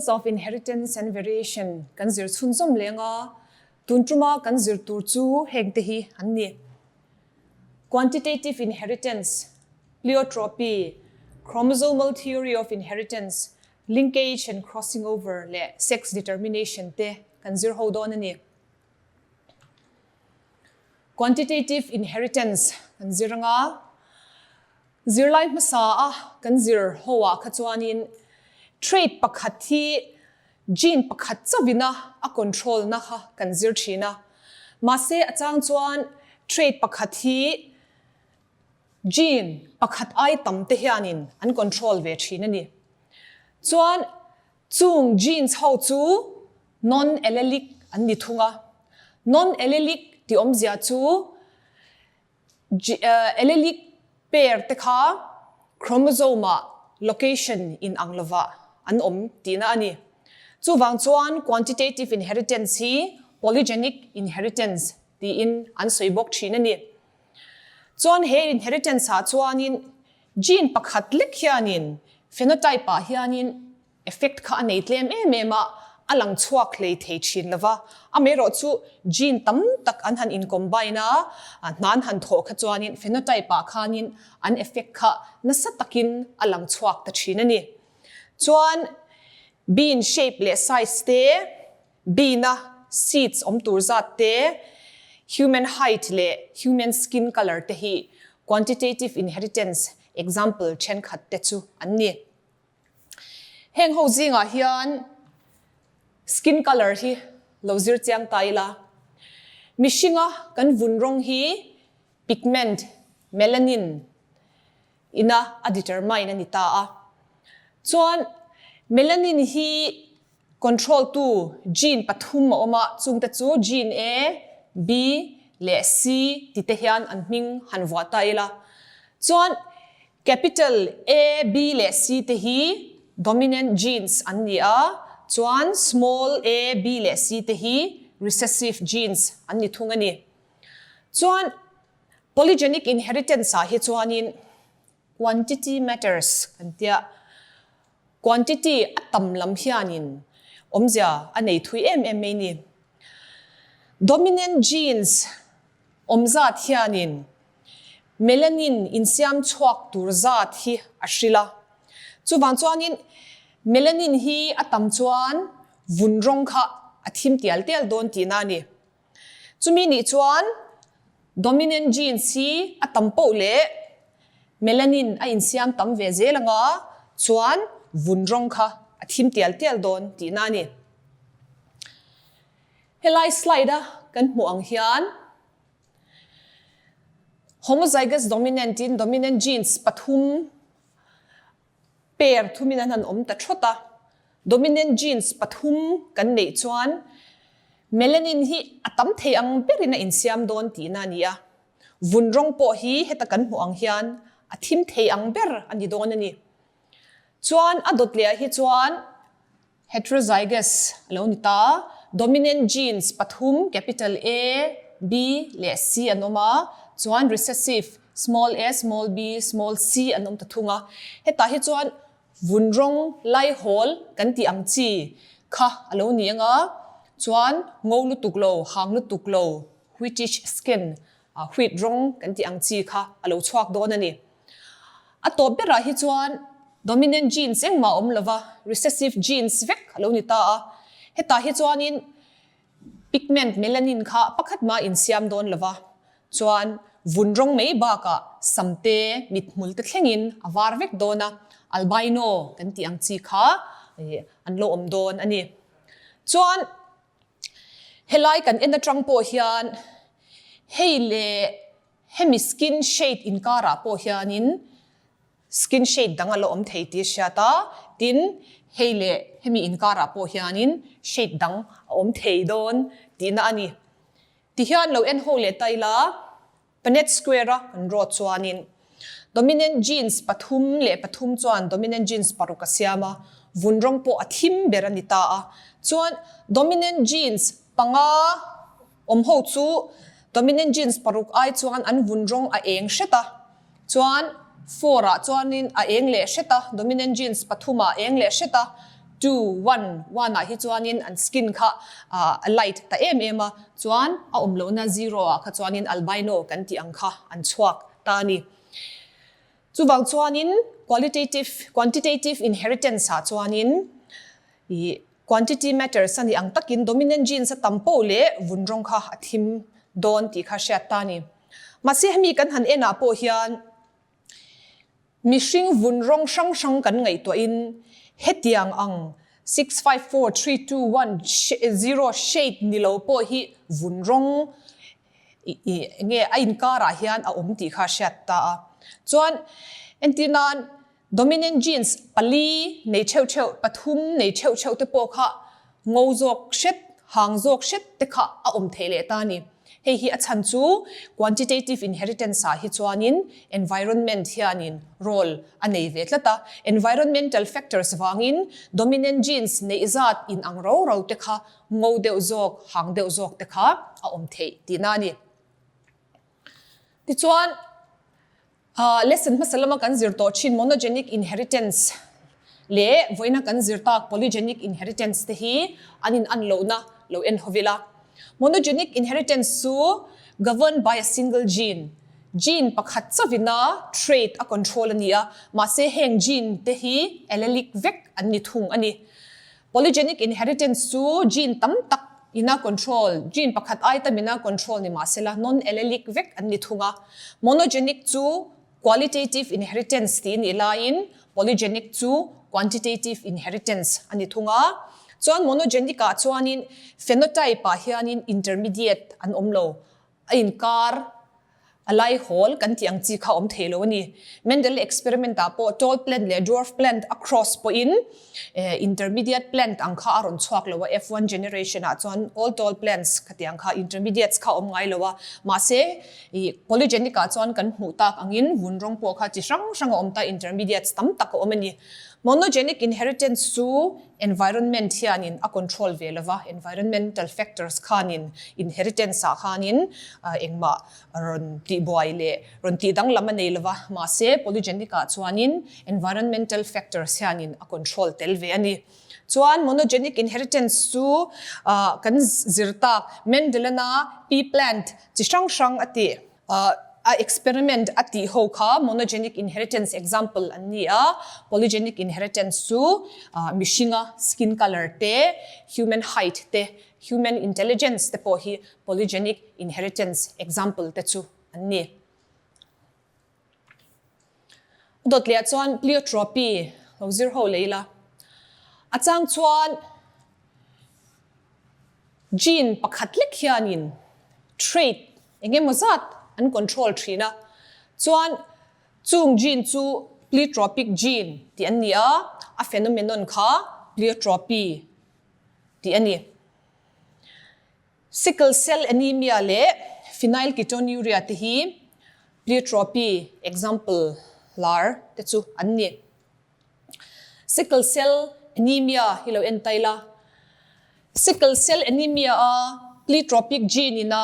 Principles of Inheritance and Variation kan zir chhunzawm leng a, tun tuma kan zir tur chu heng te hi an ni. Quantitative Inheritance, Pleiotropy, Chromosomal Theory of Inheritance, Linkage and Crossing Over leh Sex Determination te kan zir ho dawn a ni. Quantitative Inheritance kan zir anga zirlai hmasa a kan zir ho ah kha chuanin trait pakhat hi gene pakhat chauhin a a control na kha kan zir thin a. Mahse a chang chuan trait pakhat hi gene pakhat ai tam te hianin an control ve thin a ni. Chuan Chung genes ho chu non-allelic an ni thung a. Non-allelic tih awmzia chu allelic pair te kha chromosome ah location in ang lovah an awm tihna a ni. Chuvang chuan quantitative inheritance hi polygenic inheritance tiin an sawi bawk thin a ni. Chuan he inheritance ah chuanin gene pakhat lek hianin phenotype ah hianin Effect kha a nei tlem em em a, a lang chhuak hlei thei thin lo va. Amaherawhchu gene tam tak an han in combine a, hna an han thawh kha chuanin phenotype ah khanin an effect kha nasa takin a lang chhuak ta thin a ni. Chuan bean shape leh size te, bean a seeds awm tur zat te, human height leh human skin color te hi quantitative inheritance example thenkhat te chu an ni. Heng ho zingah hian skin color hi lo zir chiang ta ila, mihringa kan vun rawng hi pigment, melanin, ina a determine a ni ta a. Chuan melanin hi Control tu gene pathum a awm a, chungte chu gene A, B leh C ti te hian an hming han vuah ta ila. Chuan capital A, B leh C te hi dominant genes an ni a, chuan small a, b leh c te hi recessive genes an ni thung a ni. Chuan polygenic inheritance ah hi chuanin quantity matters kan tia. Quantity a tam lam hianin awmzia a nei thui em em mai ni. Dominant genes awm zat hianin melanin insiam chhuak tur zat hi a hrilh a. Chuvang chuanin melanin hi a tam chuan vun rawng kha a thim tial tial dawn tihna a ni. Chumi nih chuan dominant genes hi a tam poh leh melanin a insiam tam ve zel anga chuan vun rawng kha a thim tial tial dawn tihna a ni. Helai slide a kan hmuh ang hian homozygous dominant in dominant genes pathum pair thumin an han awm ta thawt a, dominant genes pathum kan neih chuan melanin hi a tam thei ang berin a insiam dawn tihna a ni a, vun rawng pawh hi heta kan hmuh ang hian a thim thei ang ber a ni dawn a ni. Chuan a dawt leh ah hi chuan Heterozygous a lo ni ta. Dominant genes pathum capital A, B leh C an awm a, chuan recessive small a, small b, small c an awm ta thung a. Hetah hi chuan vun rawng laihawl kan tih ang chi kha a lo ni ang a, chuan ngo lutuk lo, hang lutuk lo, whitish skin, wheat rawng kan tih ang chi kha a lo chhuak dawn a ni. A tawp berah hi chuan dominant genes engmah a awm lova, recessive genes vek a lo ni ta a. Hetah hi chuanin pigment melanin kha pakhat mah insiam dawn lova, chuan vun rawng mai bakah sam te, mithmul te thlengin a var vek dawn a, albino kan tih ang chi kha an lo awm dawn a ni. Chuan helai kan en atang pawh hian hei leh Hemi skin shade inkarah pawh hianin skin shade dang a la awm thei tih a hriat a, tin hei leh hemi inkarah pawh hianin shade dang a awm thei dawn tihna a ni. Tihian lo en ho leh ta ila, Punnett square a kan rawt chuanin dominant genes pathum leh pathum chuan dominant genes paruk a siam a, vun rawng pawh a thim ber a ni ta a, chuan dominant genes panga Awm ho chu dominant genes paruk ai chuan an vun rawng a eng hret a, chuan four ah chuanin a eng leh hret a, dominant genes pathum ah a eng leh hret a, two, one, one ah hi chuanin an skin kha a light ta em em a, chuan a awm lohna zero ah kha chuanin albino kan tih ang kha an chhuak ta a ni. Chuvang chuanin qualitative, quantitative inheritance ah chuanin ih quantity matters a nih ang takin dominant genes a tam poh leh vun rawng kha a thim dawn tih kha hriat ta a ni. Mahse hemi kan han en ah pawh hian Mihring vun rawng hrang hrang kan ngaihtuahin hetiang ang six five four three two one zero shade ni lo pawh hi vun rawng nge a inkarah hian a awm tih kha a hriat ta a. Chuan entir nan dominant genes pali nei theuh theuh pathum nei theuh theuh te pawh kha ngo zawk hret hang zawk hret te kha a awm theih leh ta a ni. Hei hi a chhan chu quantitative inheritance ah hi chuanin environment hianin role a nei ve tlat a, environmental factors vangin dominant genes neih zat in ang ro ro te kha ngo deuh zawk, hang deuh zawk te kha a awm theih tihna a ni. Tichuan. Lesson hmasa lama kan zir tawh thin monogenic inheritance leh vawiina kan zir tak polygenic inheritance te hi an in an lohna lo en ho ila. Monogenic inheritance chu governed by a single gene, gene pakhat chauhina trait a control a ni a, mahse heng gene te hi allelic vek an ni thung a ni. Polygenic inheritance chu gene tam tak ina control, gene pakhat ai tam ina control ni mahsela non-allelic vek an ni thung a. Monogenic chu qualitative inheritance tih nih laiin polygenic chu quantitative inheritance a ni thung a. Chuan monogenic ah chuanin phenotype ah hianin intermediate an awm lo, A inkar a lai hawl kan tih ang chi kha awm thei lo a ni. Mendel experiment ah pawh tall plant leh dwarf plant a cross pawhin intermediate plant ang kha a rawn chhuak lo a, F1 generation ah chuan all tall plants khatiang kha intermediates kha awm ngai lo a, mahse ih polygenic ah chuan kan hmuh tak angin vun rawng pawh kha chi hrang hrang a awm ta, intermediates tam tak a awm a ni. Monogenic inheritance chu environment hianin a control ve lova, environmental factors khanin inheritance ah khanin engmah rawn tihbuai leh rawn tih danglam a nei lova, mahse polygenic ah chuanin environmental factors hianin a control tel ve a ni. Chuan monogenic inheritance chu kan zir tak Mendel-ana pea plant chi hrang hrang a tih. A experiment a tih ho kha monogenic inheritance example an ni a, polygenic inheritance chu mihringa skin color te, human height te, human intelligence te pawh hi polygenic inheritance example te chu an ni. Dawt leh ah chuan pleiotropy lo zir ho leh ila. A chang chuan gene pakhat lek hianin trait eng emaw zat an control thin a, chuan chung gene chu pleiotropic gene tih an ni a, a phenomenon kha pleiotropy tih a ni. Sickle cell anemia leh phenylketonuria te hi pleiotropy example lar te chu an ni. Sickle cell anemia hi lo en tai la. Sickle cell anemia a pleiotropic gene ina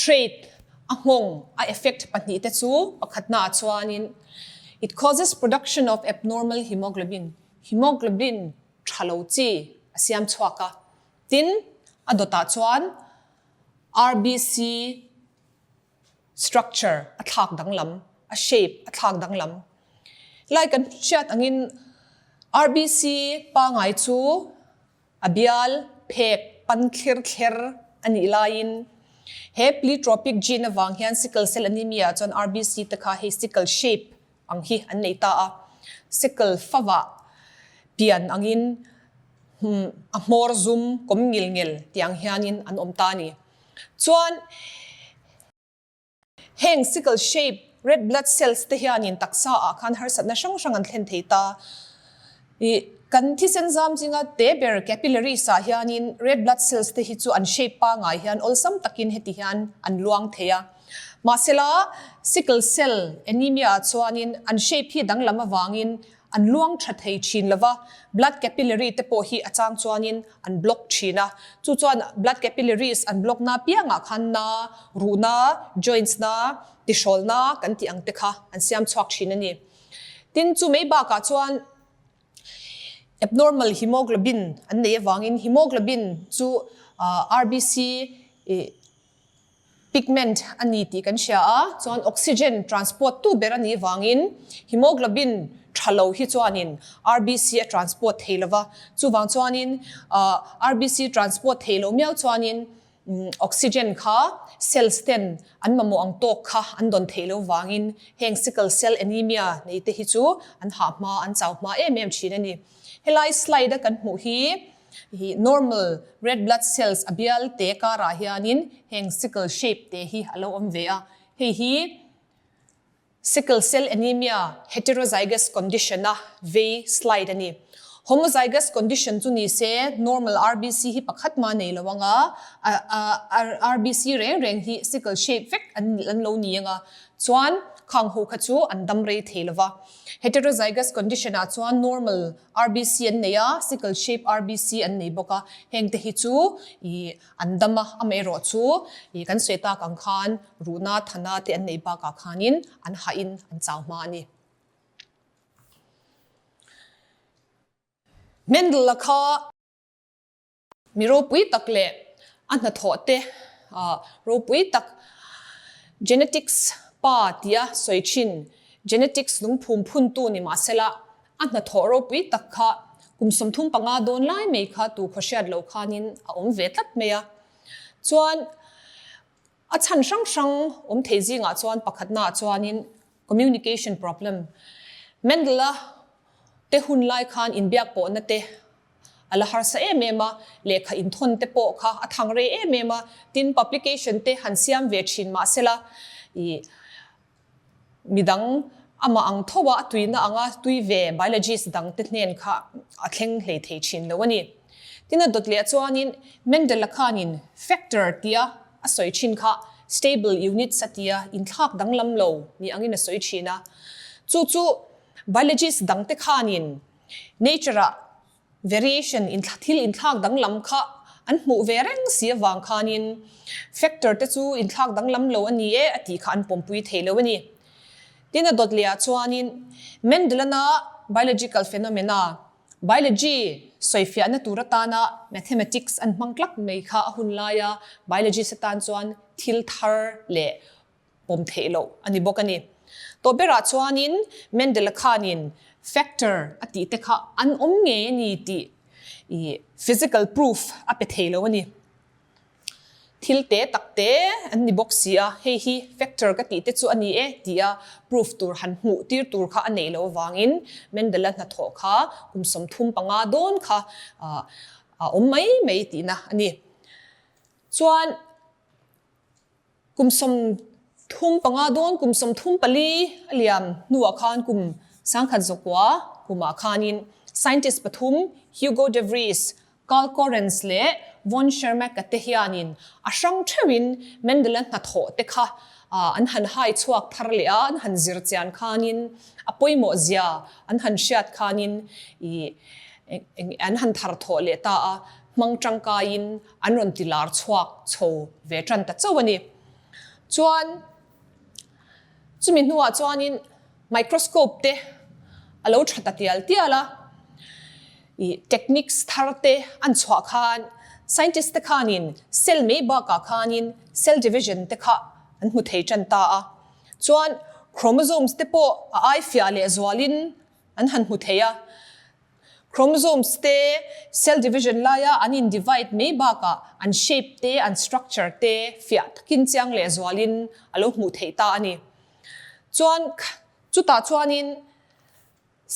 trait a nghawng a effect pahnihte chu pakhatna ah chuanin it causes production of abnormal hemoglobin, hemoglobin tha lo chi a siam chhuak a. Tin, a dawtah chuan RBC structure a thlak danglam, a shape a thlak danglam. Helai kan hriat angin RBC pangai chu a bial, phek, pan thlir thler a nih laiin he pleiotropic gene avang hian sickle cell anemia ah chuan RBC te kha hei sickle shape ang hi an nei ta a. Sickle favah pian angin a hmawr zum kawm ngil ngel tih ang hianin an awm ta a ni. Chuan heng sickle shape red blood cells te hianin taksa ah khan harsatna hrang hrang an thlen thei ta. Ih kan thisen zam zinga te ber capillaries ah hianin red blood cells te hi chu an shape pangai hian awlsam takin heti hian an luang thei a. Mahsela sickle cell anemia ah chuanin an shape hi danglam avangin an luang tha thei thin lova, blood capillary te pawh hi a chang chuanin an block thin a, chu chuan blood capillaries an block na piangah khan na, ruhna, joints na, tihrawlna kan tih ang te kha an siam chhuak thin a ni. Tin, chu mai bakah chuan. Abnormal hemoglobin an neih avangin hemoglobin chu RBC pigment a ni tih kan hria a, chuan oxygen transport tu ber a nih avangin hemoglobin tha lo hi chuanin RBC a transport thei lo va, chuvang chuanin RBC transport thei lo miau chuanin Oxygen kha cells ten an mamawh ang tawk kha an dawn theih loh vangin heng sickle cell anemia nei te hi chu an hah hma, an chau hma em em thin a ni. Helai slide a kan hmuh hi hi normal red blood cells a bial te karah hianin heng sickle shape te hi a lo awm ve a, hei hi Sickle cell anemia heterozygous condition a vei slide a ni. Homozygous condition chu ni se normal RBC hi pakhat mah nei lo anga, a RBC reng reng hi sickle shape vek an lo ni anga, chuan khang ho kha chu an dam rei thei lo va. Heterozygous condition ah chuan normal RBC an nei a, sickle shape RBC an nei bawk a, heng te hi chu ih An dam a, amaherawh chu ih kan sawi tak ang khan ruhna thana te an neih bakah khanin an hahin an chau hma a ni. Mendel-a kha mi ropui tak leh a hnathawh te ropui tak genetics pa tia sawi thin genetics lungphum phuntu ni mahsela A hnathawh ropui tak kha kum 35 dawn lai mai kha tu khaw hriat loh khanin a awm ve tlat mai a. Chuan a chhan hrang hrang awm thei zingah chuan pakhatnaah chuanin communication problem, Mendel-a te hun lai khan inbiak pawhna te a la harsa em em a, lehkha inthawn te pawh kha a thang rei em em a, tin publication te han siam ve thin mahsela ih Midang amah ang tho a, a tuina anga tui ve biologist dang te hnen kha a thleng hlei thei thin lo a ni. Tin a dawt leh chuanin Mendel-a khanin factor tia a sawi thin kha stable units a tia inthlak danglam lo ni angin a sawi thin a. Chu chu biologist dang te khanin nature-ah Variation in thil inthlak danglam kha an hmuh ve reng si avang khanin factor te chu inthlak danglam lo a ni e a tih kha an pawmpui thei lo a ni. Tin a dawt lehah chuanin Mendelana biological phenomena, biology sawifiahna tur atana mathematics an hmang tlak mai kha a hun laia biologist atan chuan thil thar leh pawm theih loh a ni bawk a ni. Tawh berah chuanin Mendel-a khanin factor a tih te kha an awm ngei a ni tih i physical proof a pe thei lo a ni. Thil te tak te an ni bawk si a, hei hi factor ka tih te chu a ni e tia proof tur han hmuh tir tur kha a neih loh avangin Mendel-a hnathawh kha kum 35 dawn kha a awm mai mai tihna a ni. Chuan. Kum 35 dawn, kum 34 a liam hnuah khan kum 1009 kumah khanin scientist pathum Hugo de Vries, Carl Correns leh Von Schermacka te hianin a hrang theuhin Mendel-a hnathawh te kha an han hai chhuak thar leh a, an han zir chian khanin a pawimawh zia an han hriat khanin ih an han thar thawh leh ta a, hmang tangkaiin an rawn ti lar chhuak chho ve tan ta chauh a ni. Chuan chumi hnuah chuanin microscope te a lo tha ta tial tial a, ih techniques thar te an chhuah khan scientist te khanin cell mai bakah khanin cell division te kha an hmu thei tan ta a. Chuan chromosomes te pawh a ai fiah leh zualin an han hmu thei a. Chromosomes te cell division laia an in divide mai bakah an shape te, an structure te fiah takin chiang leh zualin a lo hmuh theih ta a ni. Chuan chutah chuanin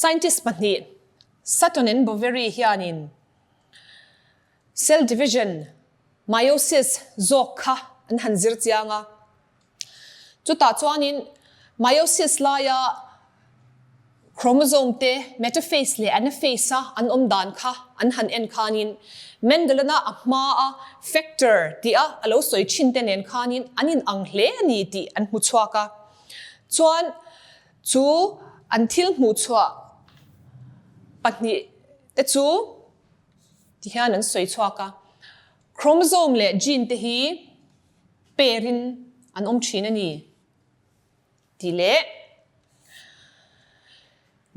scientist pahnih Sutton and Boveri hianin cell division meiosis zawk kha an han zir chiang a. Chutah chuanin meiosis laia chromosome te metaphase leh anaphase a an awm dan kha an han en khanin Mendel-ana a hmaa factor tia a lo sawi thin te nen khanin an inang hle a ni tih an hmu chhuak a. Chuan chu an thil hmuhchhuah pahnih te chu tihian an sawi chhuak a, chromosome leh gene te hi perin an awm thin a ni tih leh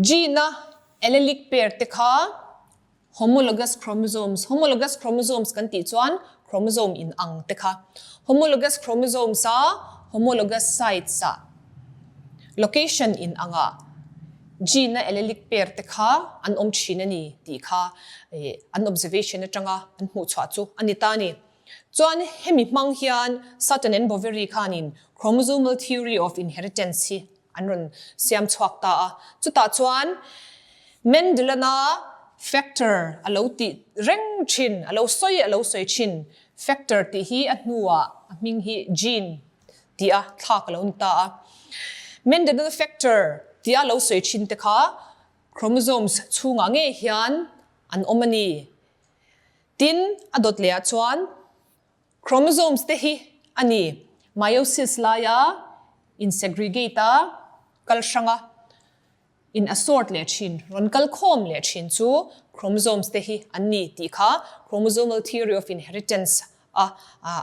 gene-a allelic pair te kha. Homologous chromosomes, Homologous chromosomes kan tih chuan chromosome in ang te kha. Homologous chromosomes a homologous sites ah location in angah gene a allelic pair te kha an awm thin a ni tih kha an observation atanga an hmuh chhuah chu a ni ta a ni. Chuan hemi hmang hian Sutton and Boveri khanin chromosomal theory of inheritance hi an rawn siam chhuak ta a. Chutah chuan Mendelana factor a lo tih reng thin, a lo sawi a lo sawi thin. Factor tih hi a hnuah a hming hi gene tih a thlak a lo ni ta a. Mendelana factor tih a lo sawi thin te kha chromosomes chhungah ngei hian an awm a ni. Tin, a dawt lehah chuan Chromosomes te hi a ni. Meiosis laia in segregate a, kal hrang a, in assort leh thin, rawn kal khawm leh thin chu chromosomes te hi an ni tih kha chromosomal theory of inheritance a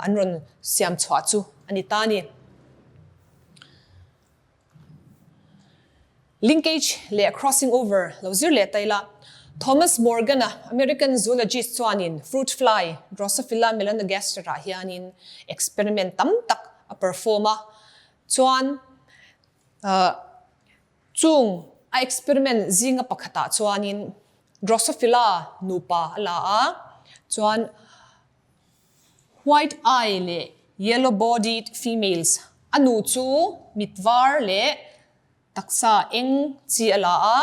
an rawn siam chhuah chu a ni ta a ni. Linkage leh crossing over lo zir leh ta ila, Thomas Morgan-a, American zoologist chuanin fruit fly Drosophila melanogaster ah hianin experiment tam tak a perform a, chuan chung a experiment zinga pakhatah chuanin Drosophila nupa a la a, chuan White eye leh yellow bodied females, a nu chu mit var leh taksa eng chi a la a,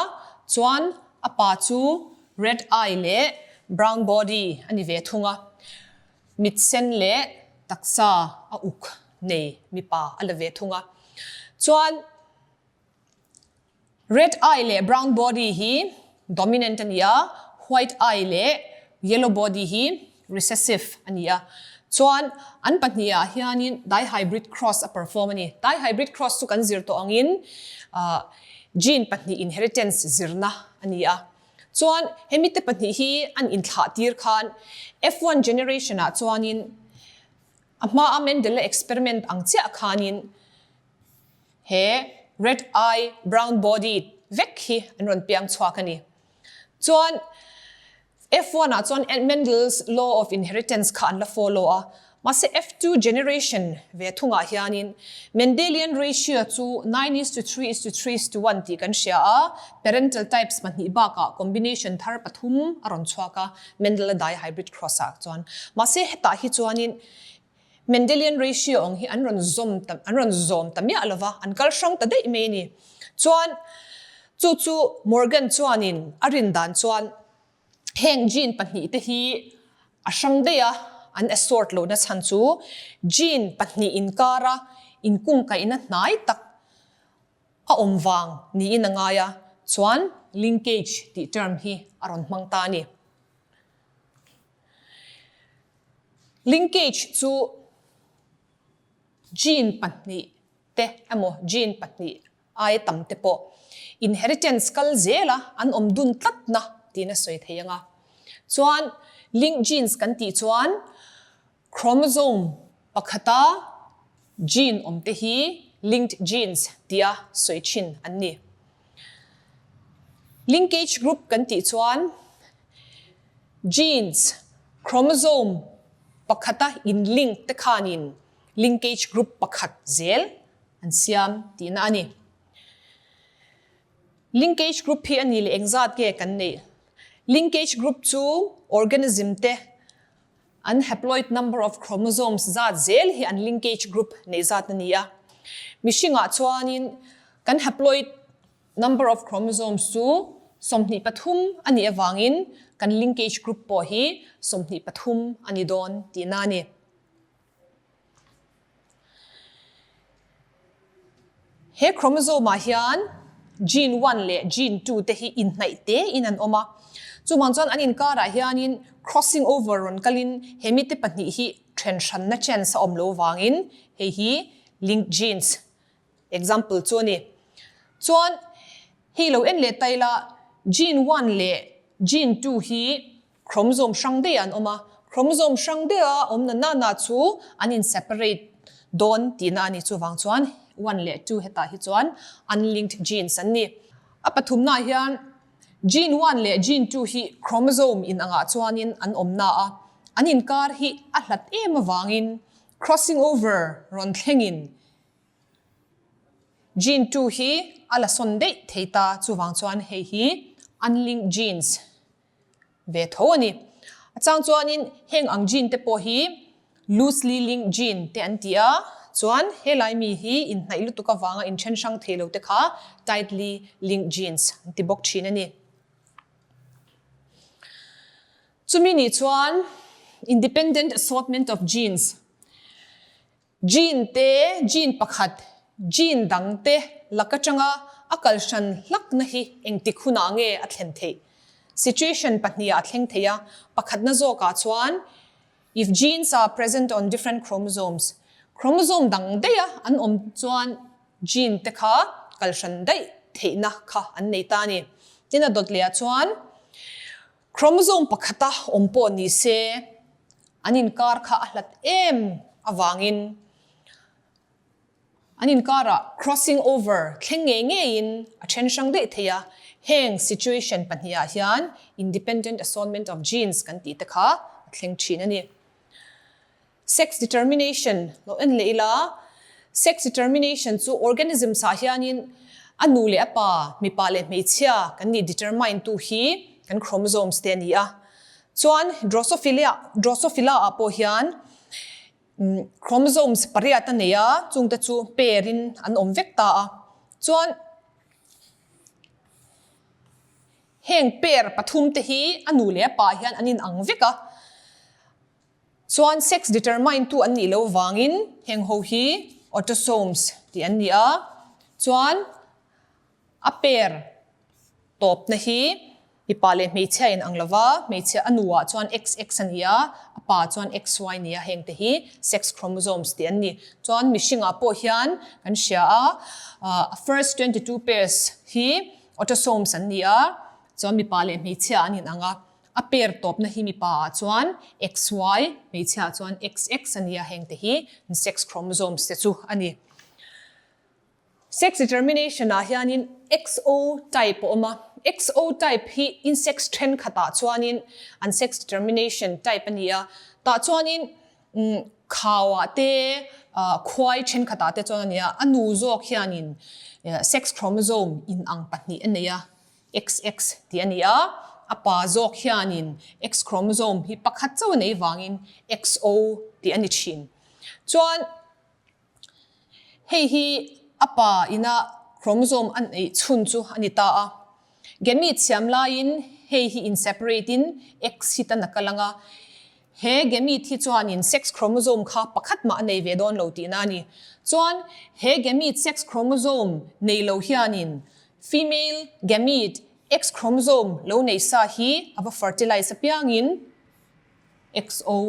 chuan a pa chu red eye leh brown body a ni ve thung a, mit sen leh taksa a uk nei mipa a la ve thung a, chuan Red eye leh brown body hi dominant a ni a, white eye leh yellow body hi recessive a ni a. Chuan an pahnihah hianin dihybrid cross a perform a ni. Dihybrid cross chu kan zir tawh angin gene pahnih inheritance zirna a ni a. Chuan hemi te pahnih hi an inthlah tir khan F1 generation ah chuanin a hmaa Mendel-a experiment ang chiah khanin He red eye brown body vek hi an rawn piang chhuak a ni. Chuan F1 ah chuan Mendel's law of inheritance kha an la follow a, mahse F2 generation ve thungah hianin Mendelian ratio chu 9:3:3:1 tih kan hria a, parental types pahnih bakah combination thar pathum a rawn chhuak a Mendel-a dihybrid cross ah chuan. Mahse hetah hi chuanin Mendelian ratio ang hi an rawn zawm ta an rawn zawm ta miah lo va, an kal hrang ta daih mai a ni. Chuan chu chu Morgan chuanin a rin dan chuan heng gene pahnihte hi a hrang daih a, an assort lohna chhan chu gene pahnih inkara inkungkaihna hnai tak a awm vang niin a ngai a, chuan linkage tih term hi a rawn hmang ta a ni. Linkage chu gene pahnih te emaw gene pahnih aia tam te pawh inheritance kal zela an awm dun tlatna tiin a sawi thei ang a. Chuan link genes kan tih chuan chromosome pakhata gene awm te hi linked genes tia sawi thin an ni. Linkage group kan tih chuan Genes, chromosome pakhata in-link te khanin linkage group pakhat zel an siam tihna a ni. Linkage group hi a ni leh engzat nge kan neih? Linkage group chu organism te an haploid number of chromosomes zat zel hi an linkage group neih zat a ni a. Mihringah chuanin kan haploid Number of chromosomes chu 23 a nih avangin kan linkage group pawh hi 23 a ni dawn tihna a ni. He chromosome ah hian gene one leh gene two te hi inhnaih tein an awm a, chuvang chuan an inkarah hianin crossing over rawn kalin he mite pahnih hi then hranna chance a awm lo vangin hei hi linked genes Example chu a ni. Chuan hei lo en leh ta ila gene one leh gene two hi chromosome hrang daih ah an awm a, chromosome hrang daih a awm na na na chu an in separate dawn tihna a ni. Chuvang chuan one leh two hetah hi chuan unlinked genes an ni. A pathumna ah hian. Gene one leh gene two hi chromosome inangah chuanin an awm na a, an inkar hi a hlat em avangin crossing over rawn thlengin gene 2 hi a la sawn daih thei ta, chuvang chuan hei hi unlinked genes ve tho a ni. A chang chuanin heng ang gene te pawh hi loosely linked gene te an ti a, chuan helai mi hi inhnaih lutuk avanga inthen hrang thei lo te kha tightly linked genes an ti bawk thin a ni. Chumi nih chuan independent assortment of genes Gene te, gene pakhat, gene dang te lak atanga a kal hran hlakna hi engtik hunah nge a thlen theih? Situation pahniha a thleng thei a, pakhatna zawkah chuan if genes are present on different chromosomes, chromosome dang daiha an awm chuan gene te kha kal hran daih theihna kha an nei ta a ni. Tin a dawt lehah chuan Chromosome pakhata awm pawh ni se, an inkar kha a hlat em avangin an inkarah crossing over thleng ngei ngeiin a then hrang daih thei a, heng situation pahnihah hian independent assortment of genes kan tih te kha a thleng thin a ni. Sex determination lo en leh ila, sex determination chu organisms ah hianin a nu leh a pa, mipa leh hmeichhia kan nih determine tu hi kan chromosomes te a ni a. Chuan Drosophila, Drosophila ah pawh hian chromosomes pariat a nei a, chungte chu pair in an awm vek ta a. Chuan heng pair pathum te hi a nu leh a pa hian an inang vek a. Chuan sex determine tu an nih loh vangin heng ho hi autosomes tih an ni a, chuan a pair tawpna hi mipa leh hmeichhia in ang lova, hmeichhia a nuah chuan XX a ni a, a pa chuan XY a ni a, heng te hi sex chromosomes tih an ni. Chuan mihringah pawh hian kan hria a, a first 22 pairs hi autosomes an ni a, chuan mipa leh hmeichhia an inang a. A pair tawpna hi mipa ah chuan XY, hmeichhia ah chuan XX a ni a, heng te hi sex chromosomes te chu a ni. Sex determination ah hianin XO type a awm a, XO type hi insects thenkhat ah chuanin an sex determination type a ni a, tah chuanin khau ah te khuai thenkhat ah te chuan a ni a, a nu zawk hianin sex chromosome inang pahnih a nei a. XX tih a ni a, a pa zawk hianin X chromosome hi pakhat chauh a nei vangin XO tih a ni thin. Chuan hei hi a pa ina chromosome a neih chhun chu a ni ta a. Gamete siam laiin hei hi in separate in X hi tan a kal ang a, he gamete hi chuanin sex chromosome kha pakhat mah a nei ve dawn lo tihna a ni. Chuan he gamete sex chromosome nei lo hianin Female gamete X chromosome lo nei sa hi a va fertilize apiangin XO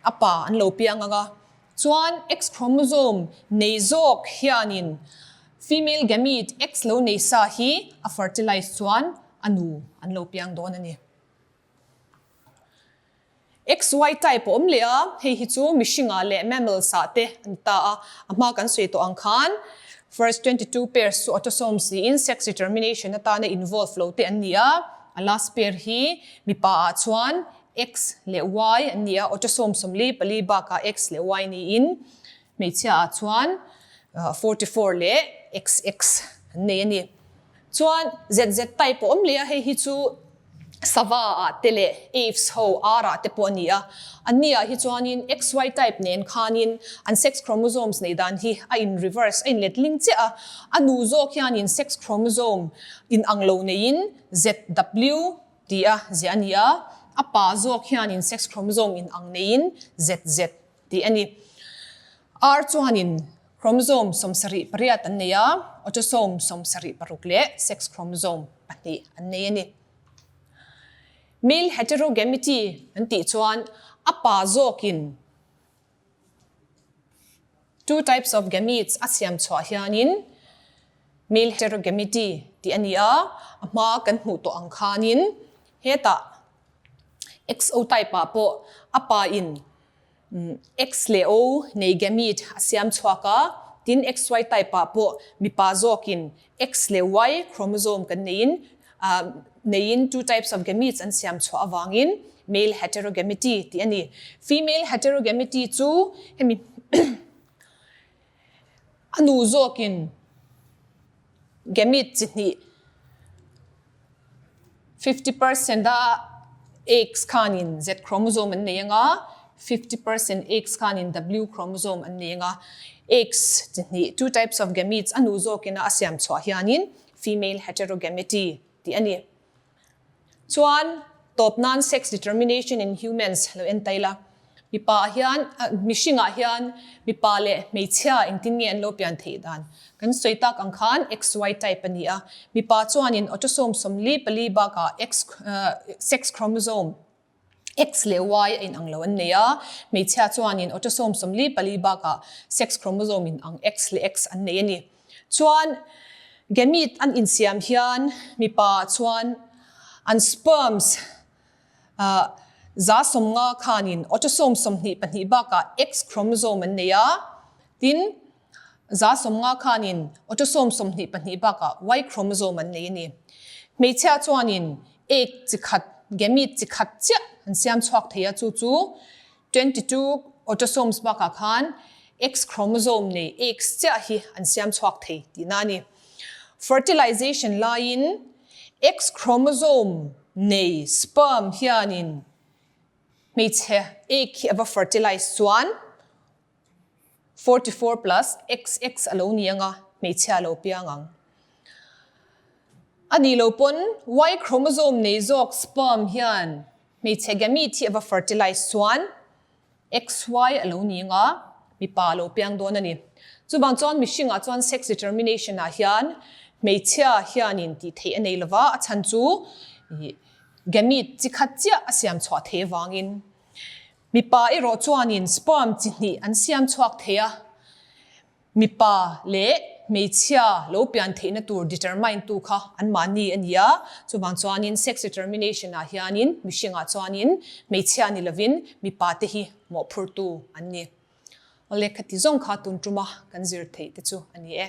a pa an lo piang ang a, chuan X chromosome nei zawk hianin female gamete X lo nei sa hi a fertilize chuan a nu an lo piang dawn a ni. XY type a awm leh a, hei hi chu mihringah leh mammals ah te a ni ta a, a hma kan sawi tawh ang khan first 22 pairs chu autosomes niin sex determination atana involve lo te an ni a, a last pair hi mipa ah chuan X leh Y an ni a, autosome 44 bakah X leh Y niin hmeichhia ah chuan 44 leh XX an nei a ni. Chuan ZZ type a awm leh a, hei hi chu sava ah te leh aves ho ar ah te pawh a ni a. Anni ah hi chuanin XY type nen khanin an sex chromosomes neih dan hi a in reverse, a in letling chiah a. A nu zawk hianin sex chromosome in ang lo neiin ZW ti a ziah a ni a, a pa zawk hianin sex chromosome in ang neiin ZZ tih a ni. Ar chuanin chromosome 78 an nei a, autosome 76 leh sex chromosome pahnih an nei a ni. Male heterogamety an tih chuan a pa zawkin two types of gametes a siam chhuah hianin male heterogamety tih a ni a, a hma kan hmuh tawh ang khanin hetah XO type ah pawh a pa in X leh O nei gamete a siam chhuak a, tin XY type ah pawh mipa zawkin X leh Y chromosome kan neiin neiin two types of gametes an siam chhuah avangin male heterogamety tih a ni. Female heterogamety chu hemi a nu zawkin Gamete chi hnih 50% a X khanin Z chromosome an nei anga, 50% X khanin W chromosome an nei anga. X chi hnih, two types of gametes, a nu zawkina a siam chhuah hianin female heterogamety tih a ni. Chuan tawp nan sex determination in humans lo en ta ila. Mipa ah hian, mihring ah hian mipa leh hmeichhia engtin nge an lo pian theih dan? Kan sawi tak ang khan XY type a ni a. Mipa chuanin autosome 44 bakah X, sex chromosome X leh Y a inang lo an nei a. Hmeichhia chuanin autosome 44 bakah sex chromosome inang X leh X an nei a ni. Chuan gamete an insiam hian mipa chuan an sperms 50% khanin autosome 22 bakah X chromosome an nei a, tin 50% khanin autosome 22 bakah Y chromosome an nei a ni. Hmeichhia chuanin egg chi khat, gamete chi khat chiah an siam chhuak thei a, chu chu 22 autosomes bakah khan X chromosome nei eggs chiah hi an siam chhuak thei tihna a ni. Fertilization laiin X chromosome nei sperm hianin hmeichhe egg hi a va fertilize chuan 44 plus XX a lo ni anga hmeichhia a lo piang ang. A nih lo pawn Y chromosome nei zawk sperm hian Hmeichhe gamete hi a va fertilize chuan XY a lo ni anga mipa a lo piang dawn a ni. Chuvang chuan mihringah chuan sex determination ah hian hmeichhia hianin tih theih a nei lova, a chhan chu gamete chi khat chiah a siam chhuah theih avangin. Mipa erawh chuanin sperm chi hnih an siam chhuak thei a. Mipa leh hmeichhia lo pian theihna tur determine tu kha anmahni a ni a, chuvang chuanin sex determination ah hianin mihringah chuanin hmeichhia ni lovin mipa te hi mawhphurtu an ni. Awle khati zawng kha tun tuma kan zir theih te chu a ni e.